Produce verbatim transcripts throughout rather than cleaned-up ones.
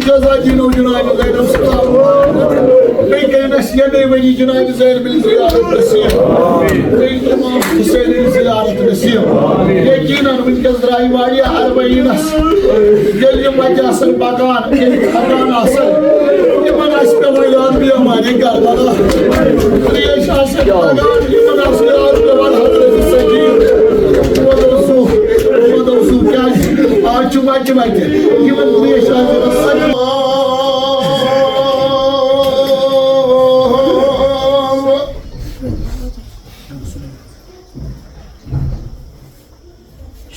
جزا دینو جناب زینب سلام۔ بیٚیہِ گٔے نہٕ اَسہِ ییٚمے ؤری جناب زینب سٕنٛز زیارت نصیب۔ بیٚیہِ امام حسین سٕنٛز زیارت نصیب۔ یقیناً وٕنکیٚس درٛاے واریاہ اربعینس۔ ییٚلہِ یِم وتہِ آسن پکان، ییٚلہِ کھسان آسن، یِمن آسہِ پٮ۪وان یاد بیمارِ کربلا۔ ترٛیش آسہِ پکان، یِمن آسہِ یاد پٮ۪وان حضرت سجید۔ وۄنۍ اوس سُہ، وۄنۍ اوس سُہ کیٛازِ؟ آز چھُ وتہِ وتہِ۔ یِمن ترٛیش آسہِ سجید۔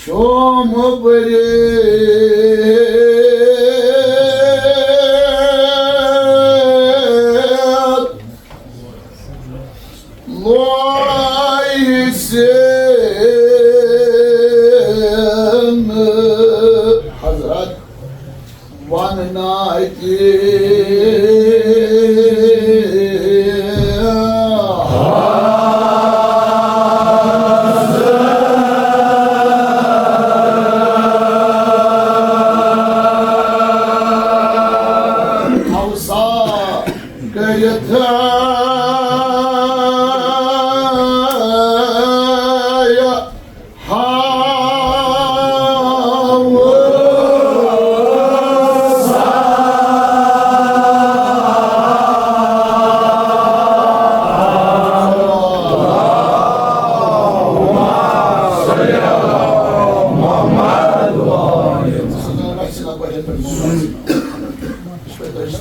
شوم بٔرِتھ لوے سِن حضرت ونناتی۔ اوسا کٔرِتھ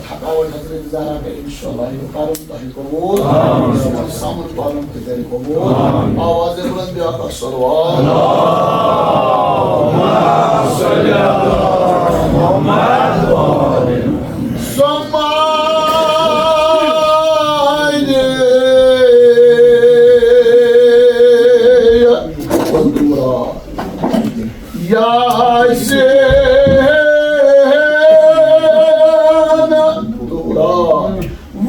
تھکاوٹ حضرت زہرا کا انشاءاللہ یہ کرم تۄہہِ قبول۔ آمین۔ سون سامن پالن تہِ کرِ قبول۔ آمین۔ آواز بلند بیاکھ اکھ صلوات۔ اللہم صل علی محمد و آل محمد۔ سمائی یاسین دورا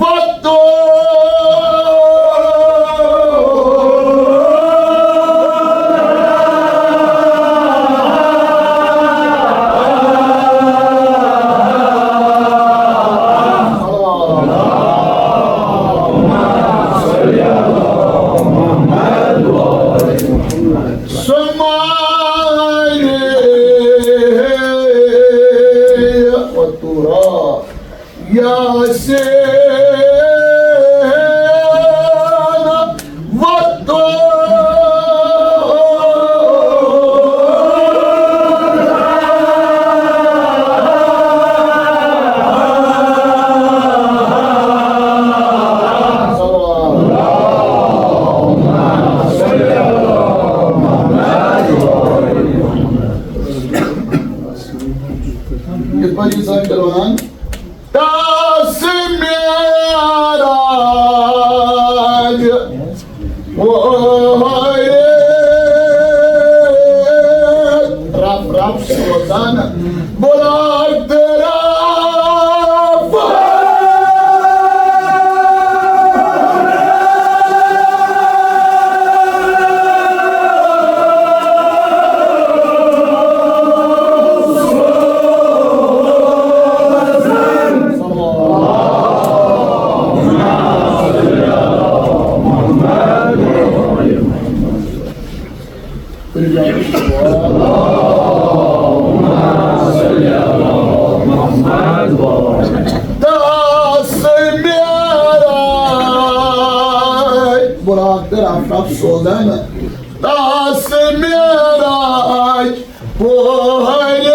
وتو۔ سمائی وتورا یاسین وتو۔ یِتھ پٲٹھۍ یہِ زٲنۍ کٔر وَنان، تاس معراج وٲرِتھ رَب رَب سوزان بُلاک تہٕ رَب۔ تاس معراج، بُلاک تہٕ رَب رَب سوزان۔ تاس معراج پوہرِ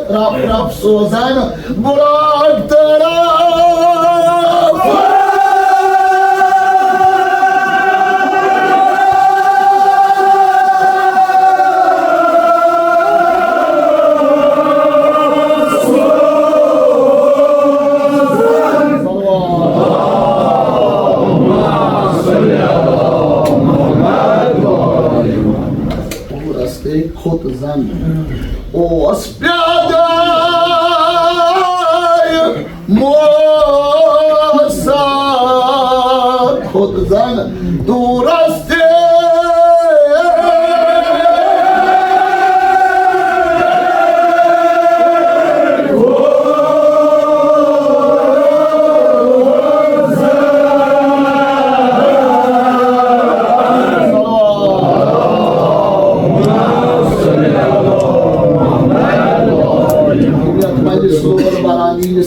رَب رَب سوزان بُلاک تہٕ رَب۔ رستَے کھوٚت زَن اوس پیادٕ موسیٰ کھوٚت زَن دوٗرس تہِ۔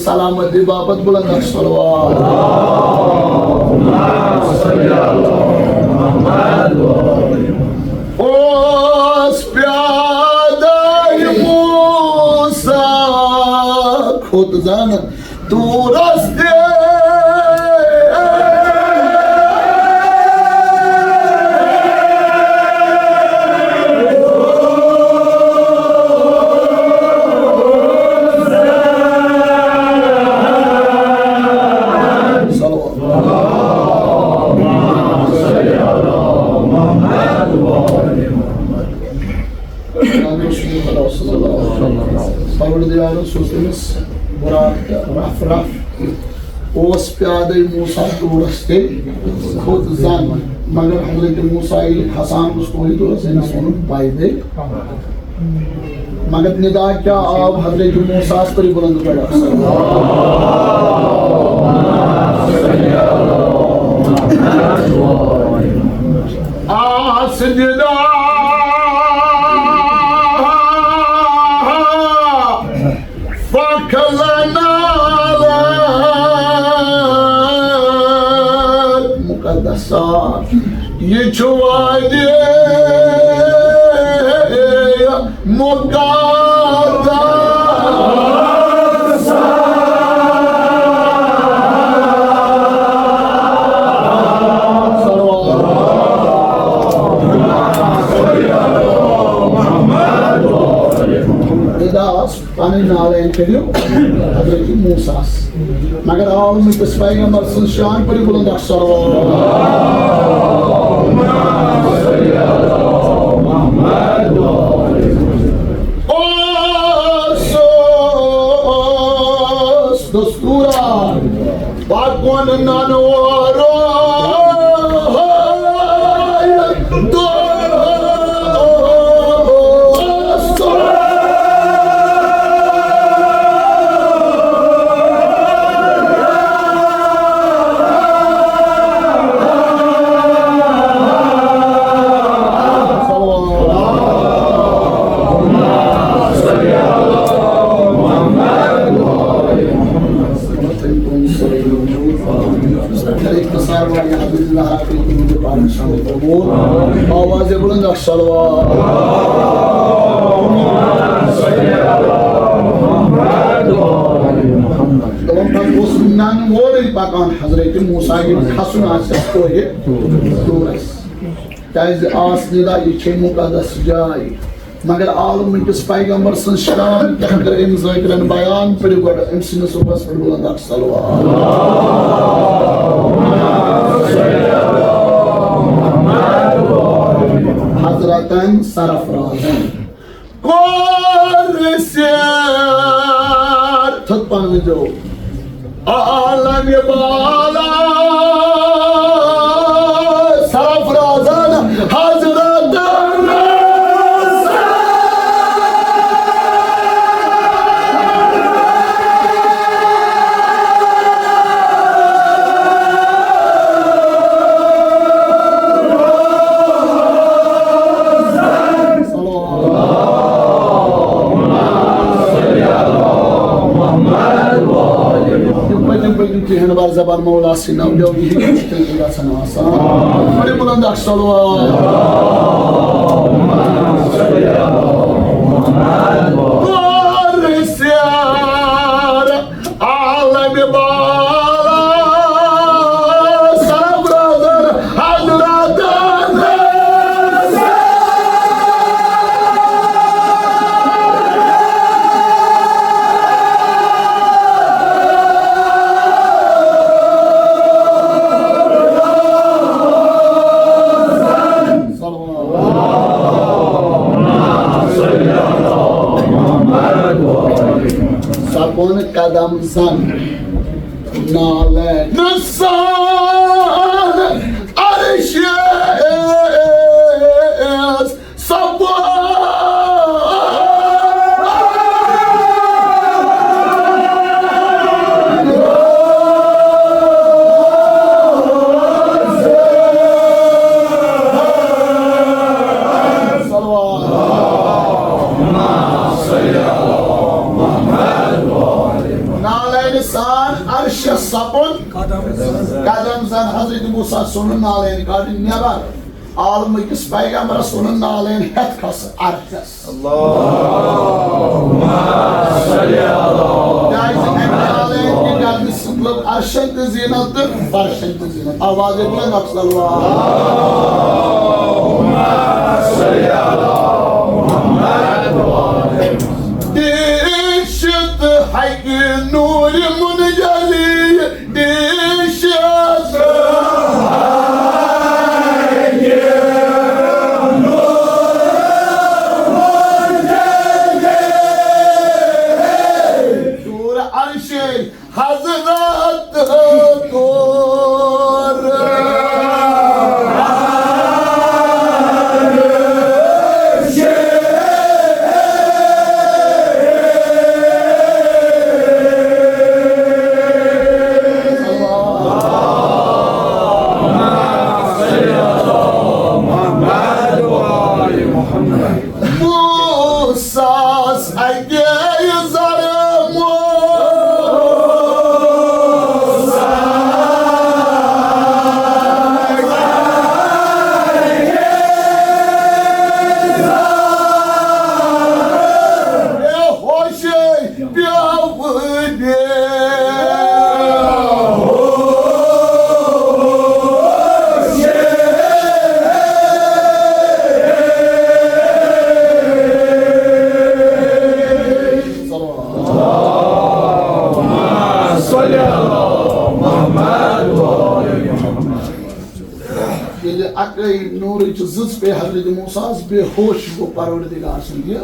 سلامتی باپتھ بلند اکھ صلوات۔ اوس پیادٕ موسیٰ کھوٚت زن طورس تہِ۔ پروردگارن سوز تٔمِس براق تہٕ رف رف۔ اوس پیادے موسیٰ طورس تہِ کھوٚت زن، مگر حضرت موسیٰ ییٚلہِ کھسان اوس طورس، أمِس ووٚنُن پایدے۔ مگر ندا کیا آو حضرت موسیٰ ہس پر بلند پڑا۔ آس ندا فکلنا مقدسہ۔ یہ چھُ وادی مقدس۔ رضا آس پنٕنۍ نالین کٔرِو حضرت موسیٰ ہس۔ مگر آو نہٕ تِس پیغمبر سٕنٛز شان پٔرِو بلند اکھ صلوات۔ اوس، اوس دستورا پکُن ننورو۔ اختصار والی حدیث ظاہرہ کٔرِتھ تِمن تہِ پَرُن شامُک قبوٗل۔ آواز بلند اکھ صلوات۔ دوٚپُن، پتہٕ اوس ننہٕ وورُے پکان حضرت موسیٰ ییٚلہِ کھسُن آسٮ۪س کوہہِ طورس۔ کیازِ آس ندا، یہِ چھے مُقدس جاے۔ مگر عالم أکِس پیغمبر سٕنٛز شان کیٛاہ کٔر أمۍ ذٲکرن بیان؟ پٔرِو گۄڈٕ أمۍ سٕنٛدِس روحس پٮ۪ٹھ بلند اکھ صلوات۔ حضرتن سرفرازن کوٚر سیر۔ تھوٚد پہن ؤنۍزیو۔ عالم بالا سرفرازن حضرت۔ تِم پٔتِم پٔتِم کینٛہہ ہن بار زبان مولا سٕنٛدۍ ناو لیو یہِ ہیٚکہِ مُشکِل تہِ گژھن آسان۔ بڑِ بُلند اکھ صلوات۔ عالم بالا سرفرازن حضرت۔ سپُن قدم زن نالے نسان عرش سپُن۔ نالین قدم زن حضرت موسیٰ ژھُنُن نالین کڑٕنۍ نٮ۪بر۔ عالمٕکِس پیغمبرس ووٚنُن نالین ہٮ۪تھ کھس عرشس۔ کیازِ امہِ نالین کہِ قدمہٕ سۭتۍ لوٚگ عرشن تہِ زینت تہٕ فرشن تہِ زینت۔ آوازے بلند اکھ صلوات۔ دیشت حق نور منجلی دیشت۔ نور عرش حضرت نور۔ موسیٰ ہس اگے زر موسیٰ۔ اے ہوشے پیاوٕ بے ہوشے۔ ییٚلہِ اَکٲے نوٗرٕچ زٕژ پیٚیہِ حضرت موسیٰ ہس، بے ہوش گوٚو پروردگار سُنٛد یہِ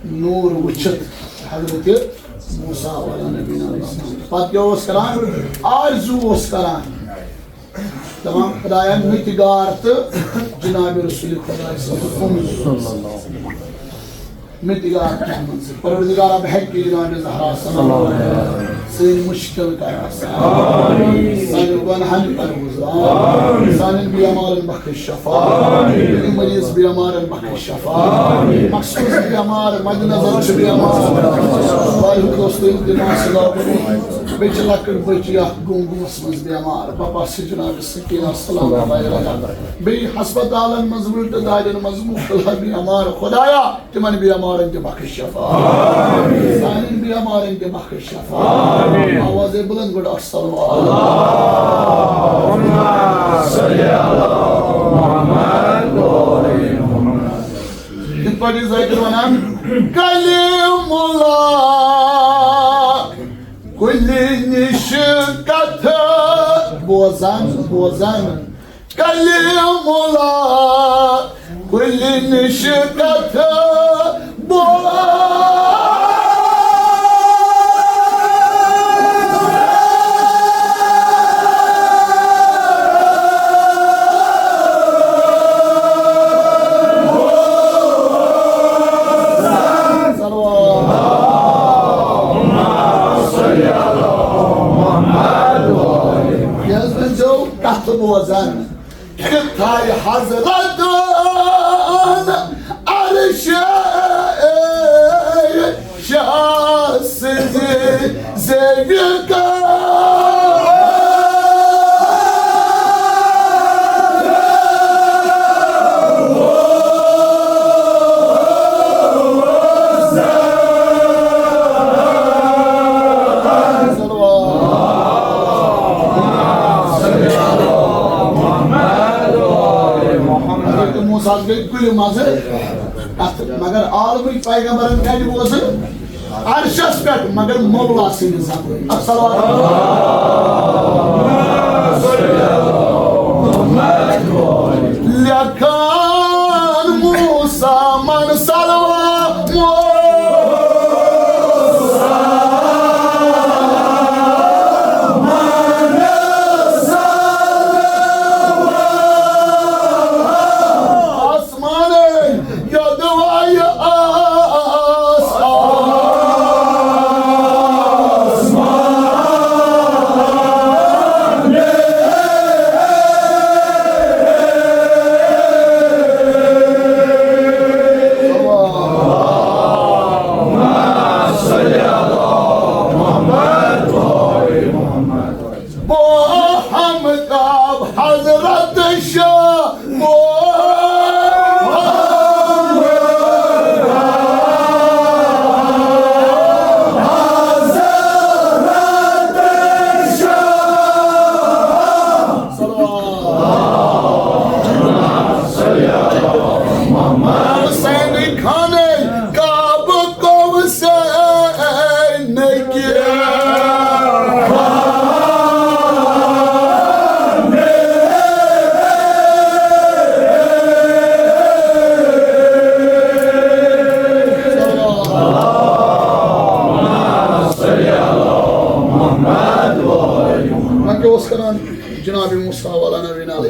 نوٗر وٕچھِتھ حضرت موسیٰ علیٰ نبینا علیہ السلام۔ پتہٕ کیٛاہ اوس کران؟ آرزوٗ اوس کران۔ دپان، خدایا، مےٚ تہِ گار تہٕ جناب رسول خدا صلی اللہ علیہ وسلم۔ مےٚ تہِ گار تُہنٛد منظر۔ پروردگارا، بہٕ ہیٚکہٕ جناب زہرا صلی اللہ علیہ وسلم سٲنۍ مشکل کر آسان۔ سانٮ۪ن گۄناہن کر گُزار۔ سانٮ۪ن بیمارن بخش شفا۔ دِلہِ مریض بیمارن بخش شفا۔ مخصوص بیمار، مد نظر چھِ بیمار۔ واریاہُک اوس تٔمۍ دِماغ سۭتۍ بیٚیہِ چھِ لۄکٕٹ بٔچی اکھ گوٚنٛگوٗس منٛز بیمار، بپا چھِ جناب سکینہ سلام اللہ علیہا۔ بیٚیہِ ہسپتالن منٛز، وٕلٹہٕ دادٮ۪ن منٛز مُبتلا بیمار، خدایا، تِمن بیمارن تہِ بخش شفا۔ سانٮ۪ن بیمارن تہِ بخش شفا۔ آوازے بلند گۄڈٕ اکھ صلوات۔ یِتھ پٲٹھۍ ذٲکِر ونان، کلیم اللہ کُلہِ نِش کتھ بوزان، بوزان۔ کلیم اللہ کُلہِ نِش کتھ بوزان۔ یہِ حظ ؤنۍزیو کتھ بوزان، کِتھَے حضرتن عرش شاہ سٕنٛزِ زیوِ کار۔ حضرت موسیٰ گٔے کُلہِ منٛزٕ کتھ، مگر عالمٕکۍ پیغمبرن کتہِ بوزٕ؟ عرشس پٮ۪ٹھ، مگر مولا سٕنٛدِ زبٲنۍ۔ الصلوات۔ لیکھان موسیٰ من صلوات۔ آسمانٕے یوٚدوَے آس۔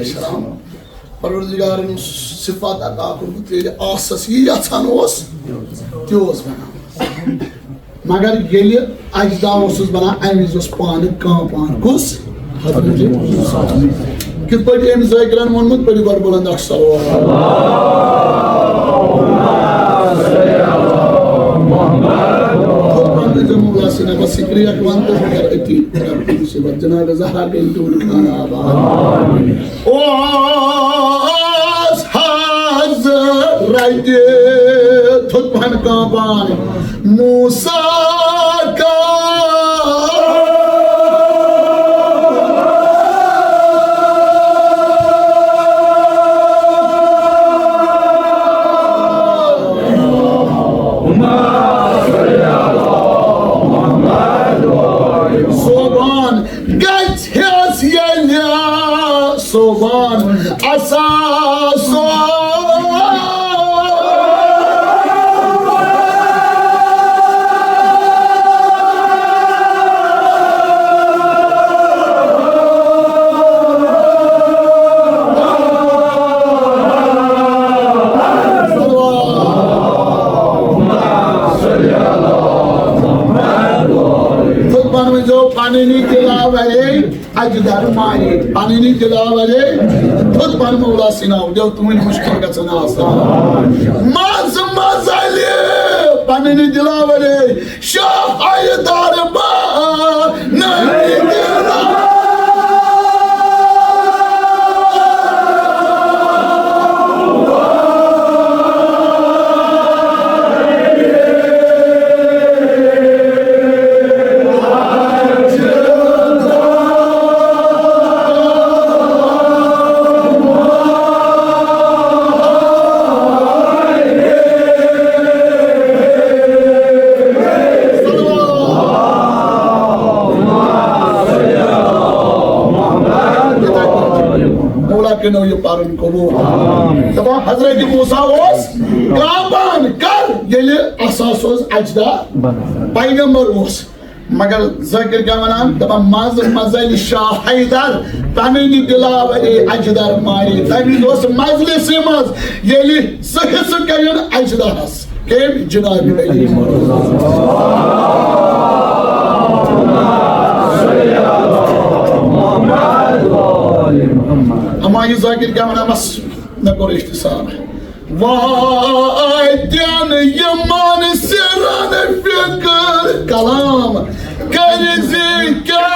السلام۔ پروردگارن اوس صفات عطا کوٚرمُت، ییٚلہِ آسس یہِ یژھان اوس، تہِ اوس بنان۔ مگر ییٚلہِ اجدا اوسُس بنان، امہِ وِزِ اوس پانہٕ کانٛپان۔ کُس؟ حضرت موسیٰ۔ کِتھ پٲٹھۍ أمۍ ذٲکرن ووٚنمُت؟ پٔرِو گۄڈٕ بُلند اکھ صلوات۔ خطبن دِژ مولا سینا بس ذکر یک وَن تہٕ مگر أتی۔ جناب زہرا گٔے دوٗر خانہ آباد۔ اوس حضرت تھوٚد پہن کانٛپان موسیٰ کا۔ صوبان گژھٮ۪س ییٚلہِ صوبان اثاثو۔ خطبن ؤنۍزیو پنٕنی دِلاورے۔ اجدر ماری، پننی دلاورے، تھوٚد پن مولا سینا، دیو تُہنٛدۍ مشکل گژھن آسان۔ مز مزلہِ، پننی دلاورے، شاہ حیدر با، ننی دلا۔ مولا کٔرِو یہِ پَرُن قبوٗل۔ دَپان حضرت موسیٰ اوس کانٛپان، کر؟ ییٚلہِ اثاثوس اجدا پیغمبر اوس۔ مگر ذٲکر کیٛاہ وَنان؟ دَپان، مَزٕ مَزَلہِ شاہ حیدر، پَنٕنۍ دِلاوَرے اجدر مارے۔ تَمہِ وِزِ اوس مجلسہِ منٛز، ییٚلہِ سُہ حصہٕ کَرن اجدہَس۔ کٔمۍ؟ جناب علی۔ اما یہِ ذٲکر کیٛاہ وَنان؟ بس، مےٚ کوٚر اختصار۔ واتن یمن سرن فکر کلام کر زِ کیا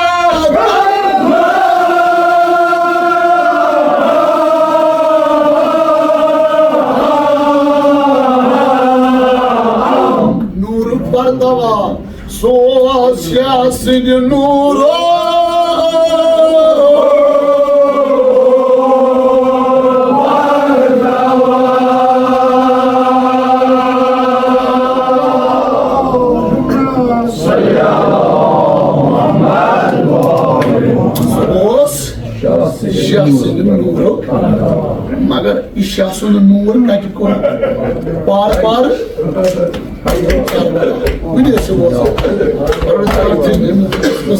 نور پرتوا سوز شاہ سٕنٛدِ نوٗرو۔ سُہ اوس شاہ سٕنٛدِ نوٗرُک، مگر یہِ شاہ سُنٛد نوٗر کَتہِ کوٚر؟ پارٕ پارٕ کُنی سُہ ووت۔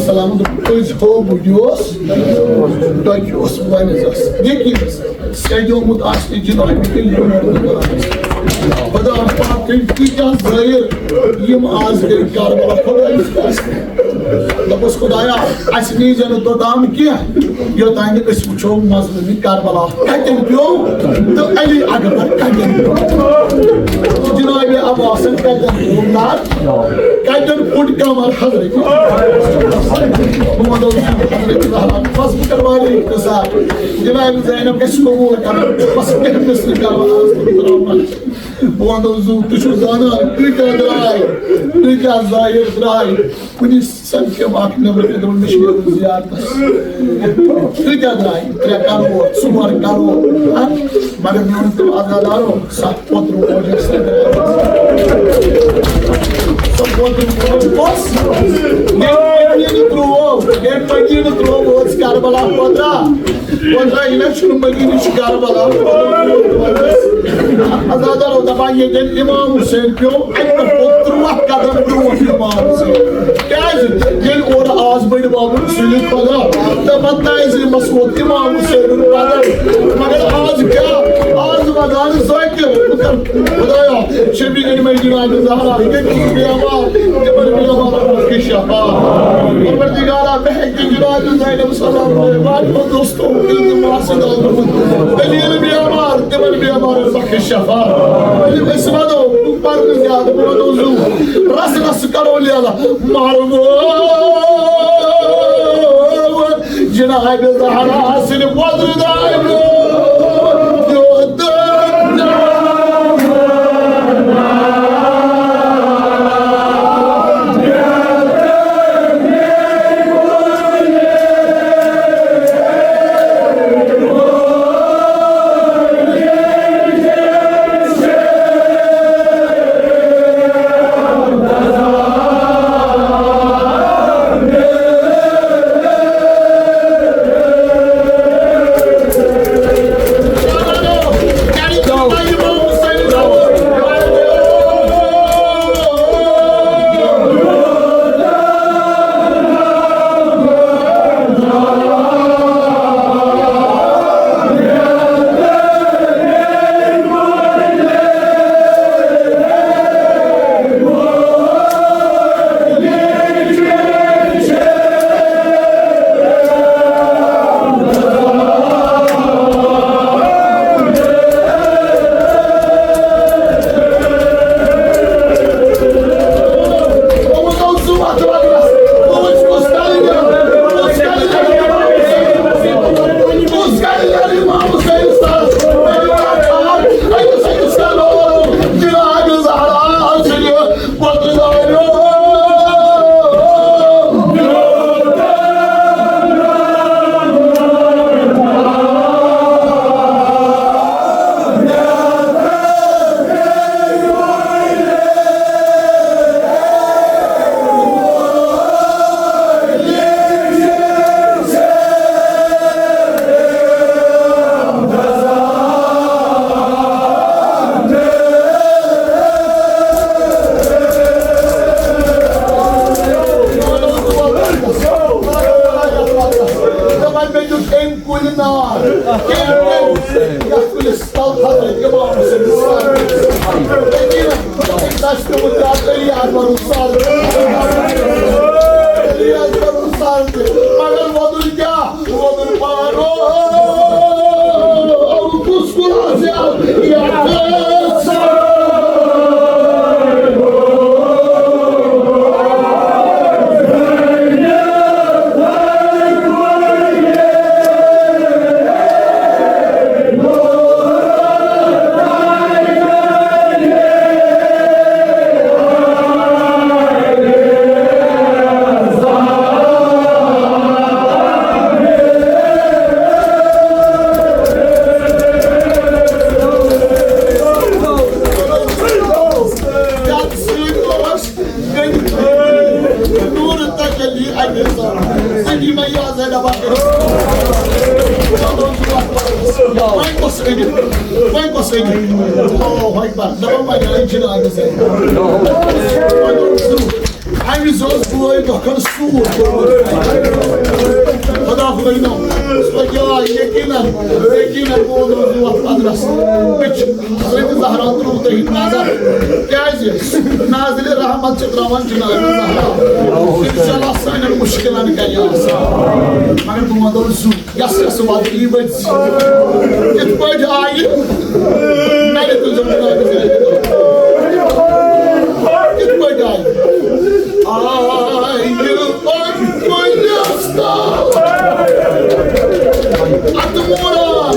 سلام دوٚپ، أزۍ ہوو بہٕ یہِ اوس، تۄہہِ کیٛاہ اوس وَنہِ زَس؟ یقیٖنَس سیٚدیومُت آسہِ نہٕ جِنابہِ تیٚلہِ یہِ مردٕ۔ خۄدا پاک تٔمۍ کۭتیٛاہ زٲیِر یِم آز گٔے کربلا۔ خۄدایَس کیٛاہ آسہِ؟ دوٚپُس، خۄدایا، اَسہِ نیٖزِ نہٕ توٚتام کینٛہہ، یوٚتام نہٕ أسۍ وٕچھو مظلومِ کربلا کَتٮ۪ن پیوٚو تہٕ علی اکبر کَتٮ۪ن پیوٚو۔ جناب عباسن کَتٮ۪ن پیوٚو نار، کَتٮ۪ن پھُٹ کمر حضرت۔ بہٕ وَنو حضرت زہرا، بس بہٕ کَرٕ واریاہ اختصار۔ جناب زینب گژھِ قبوٗل کَرٕنۍ، بس کینٛہہ مِثلِ کربلا۔ بہٕ وَنو زُو، تُہۍ چھِو زانان، کۭتیٛاہ درٛاے، کۭتیٛاہ زٲیِر درٛاے۔ کُنہِ سمکھیو اکھ نیٚبرٕ کَنہِ، دوٚپُن، مےٚ چھُ نیرُن زیارتَس۔ کۭتیٛاہ درٛاے؟ ترٛےٚ کَرور، ژور کَرور۔ ہا؟ مگر مےٚ ووٚن تِم عزادارو، سَتھ پوترٕ اوجَس سۭتۍ۔ سُہ پوترٕ اوج اوس، ییٚمۍ مدیٖنہٕ ترٛوو، ییٚمۍ مدیٖنہٕ ترٛوو، اوس کربلا پوترا۔ وۄنۍ درٛاے یہِ نہ چھُنہٕ مدیٖنہٕ، یہِ چھُ کربلا۔ عزادارو دَپان، ییٚتٮ۪ن امام حسین پیوٚو، اَتہِ پٮ۪ٹھ گوٚو ترٛواہ قدم برٛونٛٹھ امام حسین۔ کیٛازِ؟ ییٚلہِ اورٕ آز بٔڑۍ رسول خدا، دپان تہٕ زِ مسوت امام حسین پگہ۔ مگر آز کیا؟ آز ودان ذاکر، خدایا، شبی علم جناب زہرا، یہ کس بیمار، تمن بیمار کی شفا۔ پروردگارا، بہک جناب زینب سلام، واجب دوستو، عید ماسد دلیل بیمار، تمن بیمار بخش شفا۔ عثمانو، پر زیادہ بودو زو، رس رس کرو لیلا، مارو۔ جناب زہرا سٕنٛدِ وۄزرِ دانہِ یوت۔ دَپان مےٚ دیُت أمۍ کُلہِ نار۔ کٔمۍ کٔمۍ؟ یَتھ کُلِس تَل حضرت امام حسین صاحب۔ یقیٖناً، تَتہِ چھُ پیوٚمُت یاد علی اکبر رُخسار۔ علی اکبر رُخسار تہِ۔ مگر وۄدُن کیٛاہ؟ وۄدُن پانو۔ کُس کُل آسہِ اَتھ؟ یَتھ نور تجلی علی صاحب۔ علی میاں زینب آخر۔ وۄنۍ کۄس أنِتھ؟ وۄنۍ کۄس أنِتھ؟ اللہ اکبر۔ دَپان وۄنۍ آیہِ جناب زینب۔ وۄنۍ اوس سُہ، اَمہِ وِزِ اوس بوے بۄکھن سوٗر کوٚرمُت۔ خدا خۄداینو۔ سُہ کیٛاہ یقیٖناً، یقیٖناً ووٚن اوس یور پَتہٕ رَس۔ مےٚ چھُ حضرت زہرا ترٛوو تۄہہِ نظر۔ کیٛازِ؟ نازلِ رحمت چھِ ترٛاوان جناب زہرا۔ انشاءاللہ سانٮ۪ن مُشکِلَن کَرِ آسان۔ مگر بہٕ وَنو زُو، یَس یَس وَتہِ یی ؤتھۍ زِ۔ یِتھ پٲٹھۍ آیہِ نَرِ تہٕ زَمبٕرۍ آیہِ۔ یِتھ پٲٹھۍ آیہِ۔ آیہِ پٔتۍ پٔتۍ اَتھ مُراد۔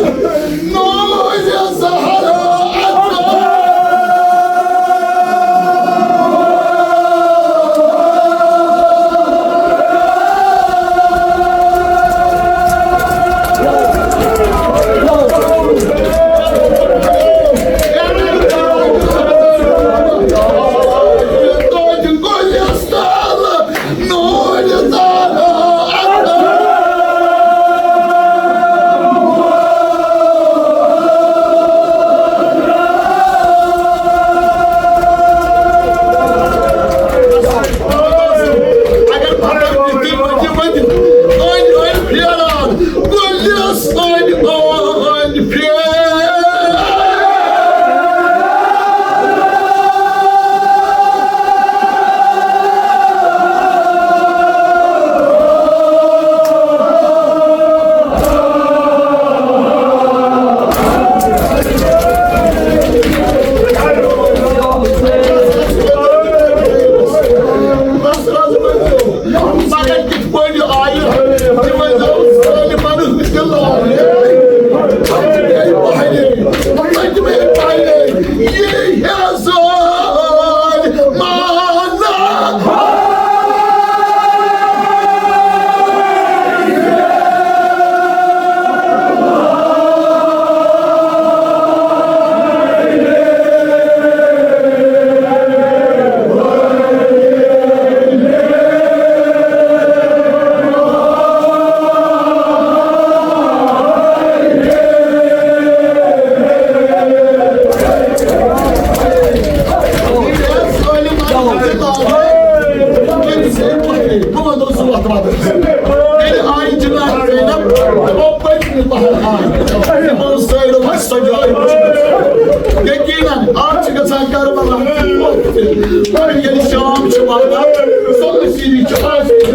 کربلا۔ مگر ییٚلہِ شام چھُ واتان، سۄ أسیٖری چھِ آز تہِ۔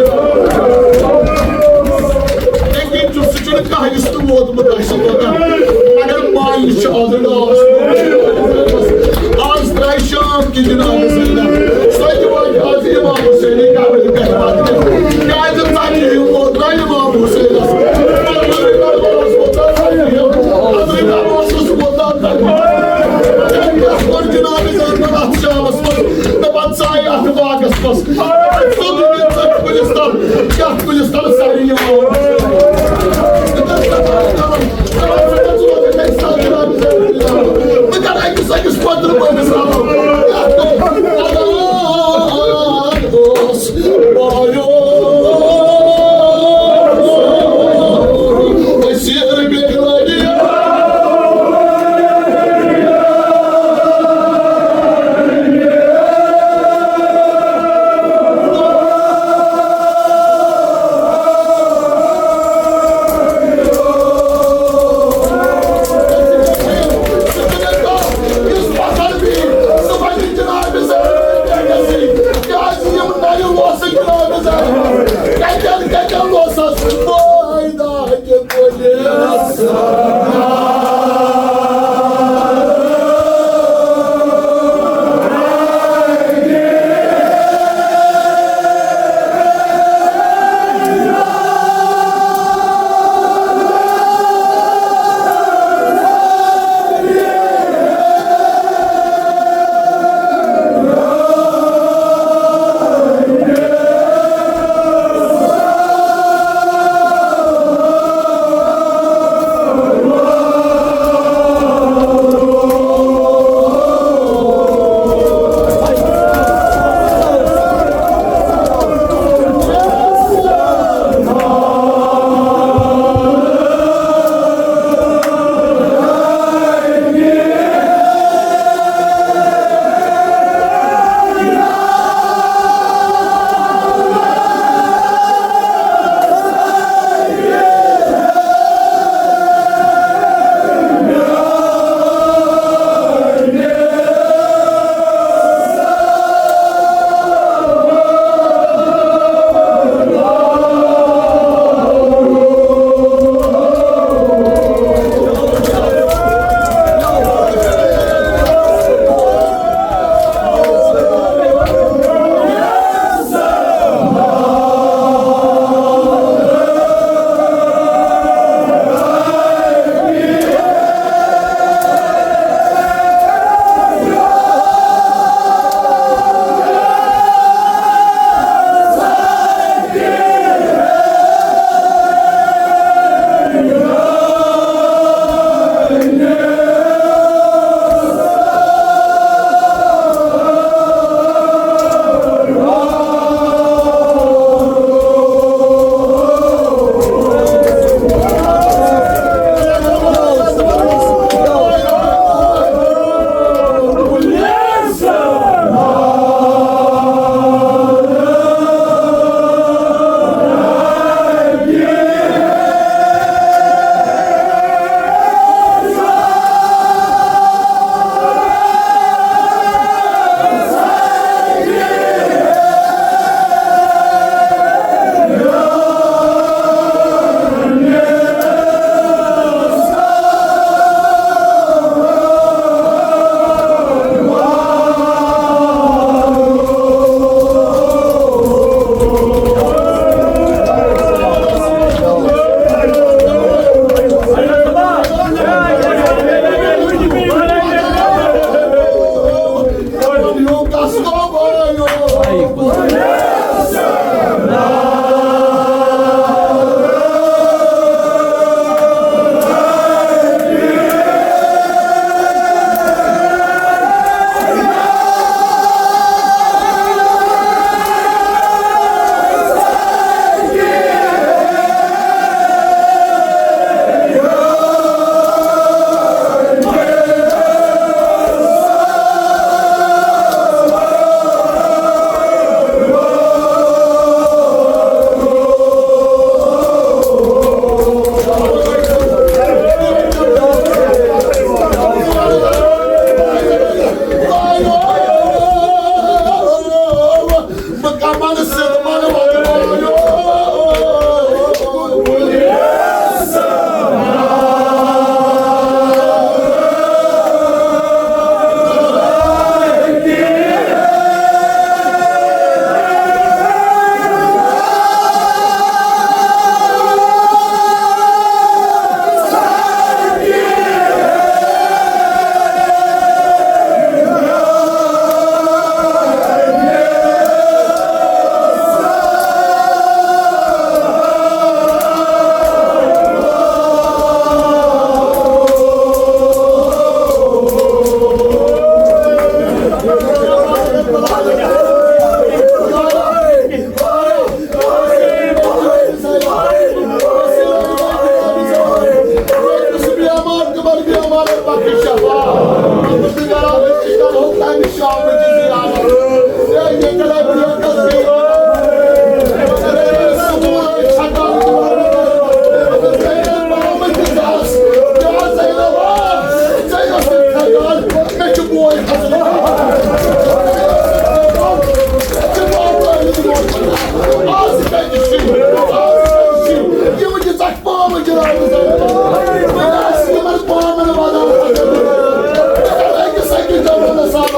لیکن چھُ، سُہ چھُنہٕ کانٛہہ یُس تہِ ووتمُت آسہِ توٚتام۔ مگر مایوس چھُ آز ڈاس۔ آز ترٛایہِ شام کہِ جناب زینب۔ سۄ تہِ واتہِ آز امام حسینٕے قبرِ پٮ۪ٹھ واتنہِ۔ کیٛازِ ژَتجی ہیوٗ ووت نہ امام حسینس؟ حضرت عباسَس ووت نہ ژَتجی ہیوٗ؟ حضرت عباسَس ووت نہ ژَتجی ہیوٗ؟ تٔمۍ کیٛاہ کوٚر جناب زینبَن اَتھ شامَس منٛز؟ دَپان ژایہِ اَتھ باغَس منٛز۔ سیوٚدُے ژٔٹۍ کُلِس تَل، یَتھ کُلِس تَل سارے یِوان۔ بہٕ کَرٕ أکِس أکِس پَتہٕ بٔلِس رَلو۔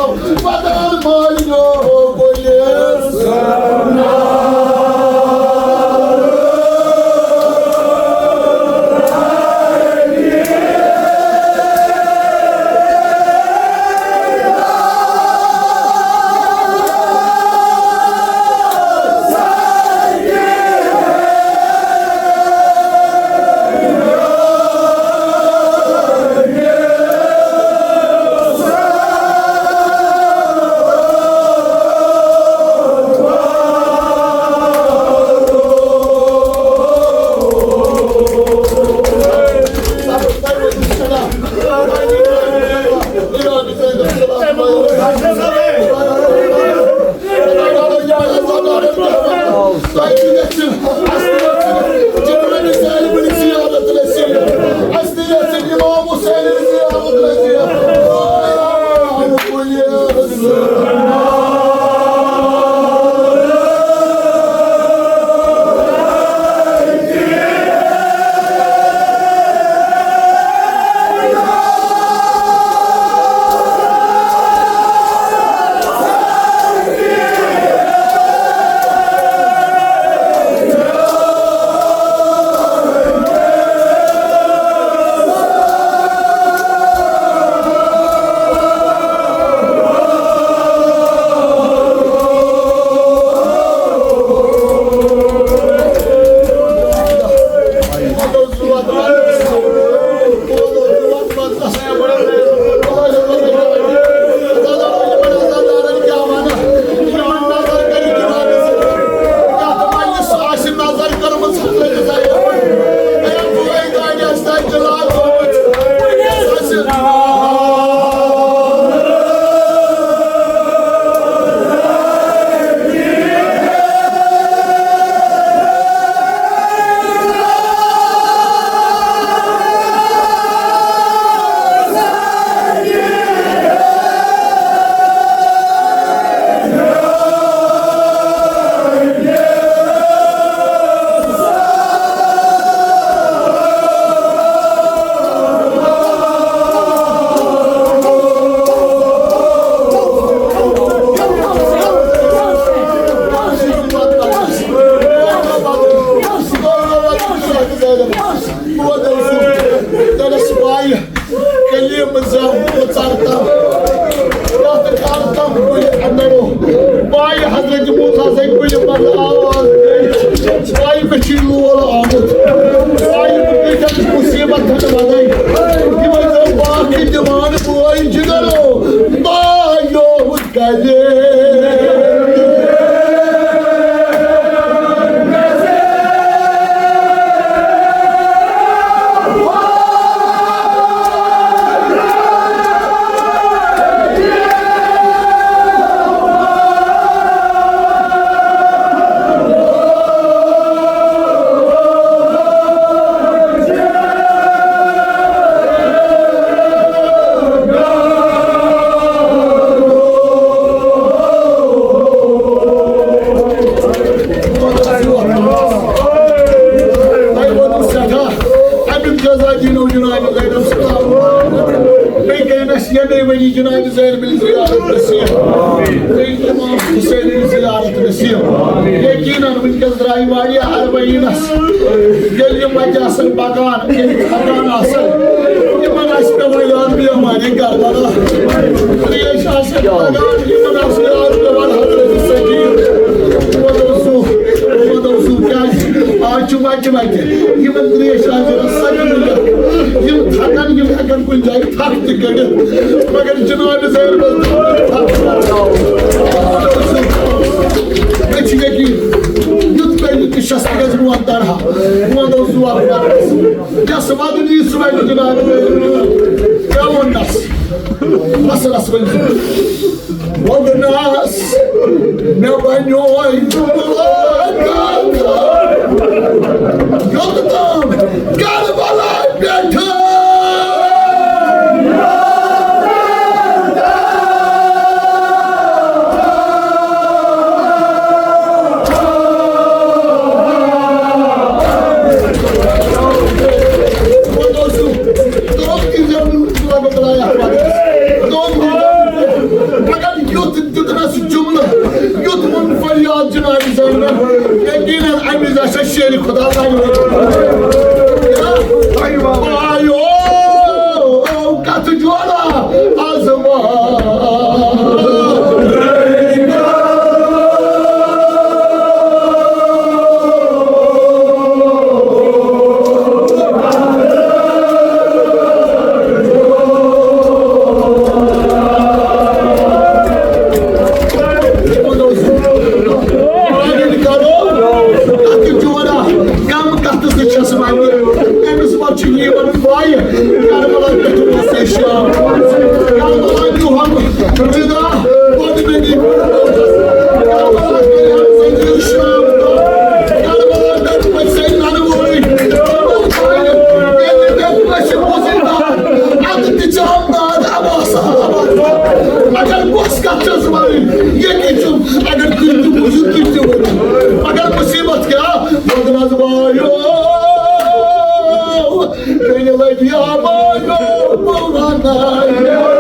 بدل مالنو کُلِس۔ کلیم زم ژرتم، تتھ کر تم کُلہِ اندرو۔ پایہِ حضرت موسیٰ سٕے کُلہِ منٛز آواز گٔے۔ پایہِ مےٚ چھُ لول آمُت۔ پایہِ بہٕ کۭتٮ۪ن مُصیٖبتن وَنَے۔ یِمَے زَن باقٕے دِوان بٲے جِگرو۔ بایو کلیم۔ تۄہہِ ووٚنوُ سٮ۪ٹھاہ، اَمیُک جزا دِنو جناب زینب سلام۔ بیٚیہِ گٔے نہٕ اَسہِ ییٚمے ؤری جناب زینب سٕنٛز زیارت نصیٖب۔ بیٚیہِ امام حسین سٕنٛز زیارت نصیٖب۔ یقیناً وٕنکیٚس درٛاے واریاہ اربعینس۔ ییٚلہِ یِم وتہِ آسن پکان، ییٚلہِ تھکان آسن، یِمن آسہِ پٮ۪وان یاد پیغمبرِ کربلا۔ ترٛیش آسہِ پکان، یِمن آسہِ یاد پٮ۪وان حضرت سجیٖد۔ وۄنۍ اوس سُہ، وۄنۍ اوس سُہ کیٛازِ؟ آز چھُ وتہِ وتہِ۔ یِمن ترٛیش آسہِ ضروٗرت، سۄ تہِ مِلہِ۔ یِم تھکن، یِم ہٮ۪کن کُنہِ جایہِ تھکھ تہِ کٔڑِتھ، مگر جناب زینبس دیُت نہٕ تھکھ کرناوُن۔ مےٚ چھُ یقیٖن، یُتھ تۄہہِ یہِ تہِ شست گژھِ میون طرحہ، میون اوس دُعا پرنس۔ یس ودُن یی سُہ ونہِ جناب زینبس۔ کیٛاہ ووٚننس؟ مثلس ؤنۍ زِ۔ ووٚننس، مےٚ بنیوے یوٚت تام کربلا پٮ۪ٹھ۔ کتھ چھس ونٕنۍ؟ ییٚتی چھُ، اگر تُہۍ تہِ بوٗزِو، تُہۍ تہِ ؤنِو۔ مگر مُصیٖبت کیٛاہ؟ وَدُن حظ بایو، بیٚنہِ لٔج یا بایو، بہٕ وَنہٕ۔